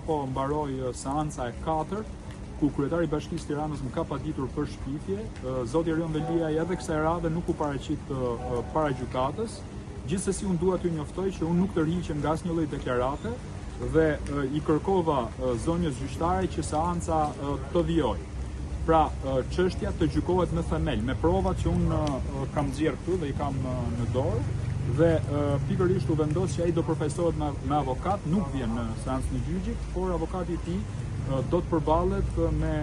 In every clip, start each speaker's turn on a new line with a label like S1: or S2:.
S1: Sapo mbaroi seanca e katërt, ku kryetari i Bashkisë Tiranës më ka paditur për shpifje, zoti Erion Veliaj edhe kësaj radhe nuk u paraqit para gjykatës. Gjithsesi unë dua t'ju njoftoj që unë nuk tërhiqem nga asnjë lloj deklarate dhe i kërkova zonjës gjyqtare që seanca të vijojë. Pra, çështja të gjykohet në themel, me provat që unë kam nxjerrë këtu dhe i kam në dorë dhe pikërisht u vendos që ai do përfaqësohet me, me avokat, nuk vjen në seancën e gjyqit, por avokati i tij do të përballet me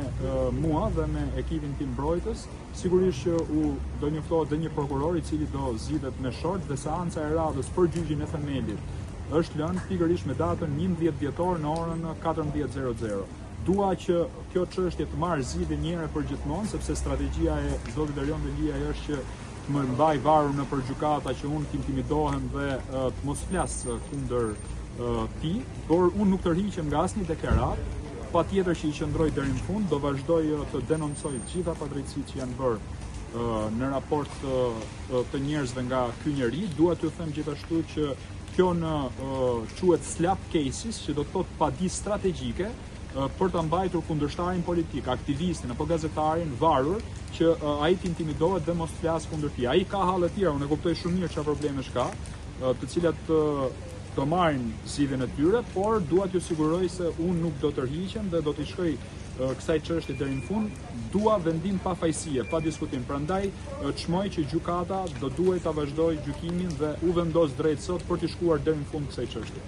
S1: mua dhe me ekipin tim mbrojtës. Sigurisht që u do njoftohet dhe një prokuror i cili do zgjidhet me short dhe seanca e radhës për gjyqin e themelit është lënë pikërisht me datën 11 dhjetor në orën 14:00. Dua që kjo çështje të marrë zgjidhje një herë për gjithmonë, sepse strategjia e zotit Erion Veliaj është që të më mbajë varur nëpër gjykata që unë të intimidohem dhe të mos flas kundër tij, por unë nuk tërhiqem nga asnjë deklaratë, patjetër që i qëndroj deri në fund, do vazhdoj të denoncoj të gjitha padrejtësitë që janë bërë në raport të njerëzve nga ky njeri. Dua t'ju them gjithashtu që Kjo në quhet SLAPP cases, që do të thotë padi strategjike për ta mbajtur kundërshtarin politik, aktivistin apo gazetarin varur që ai të intimidohet dhe mos të flasë kundër tij. Ai ka halle të tjera, unë e kuptoj shumë mirë çfarë problemesh ka, të cilat do marrin zgjidhjen e tyre, por dua t'ju siguroj se unë nuk do tërhiqem dhe do t'i shkoj kësaj çështje deri në fund. Dua vendim pafajësie, pa diskutim. Prandaj çmoj që gjykata do duhej ta vazhdojë gjykimin dhe u vendos drejt sot për t'i shkuar deri në fund kësaj çështje.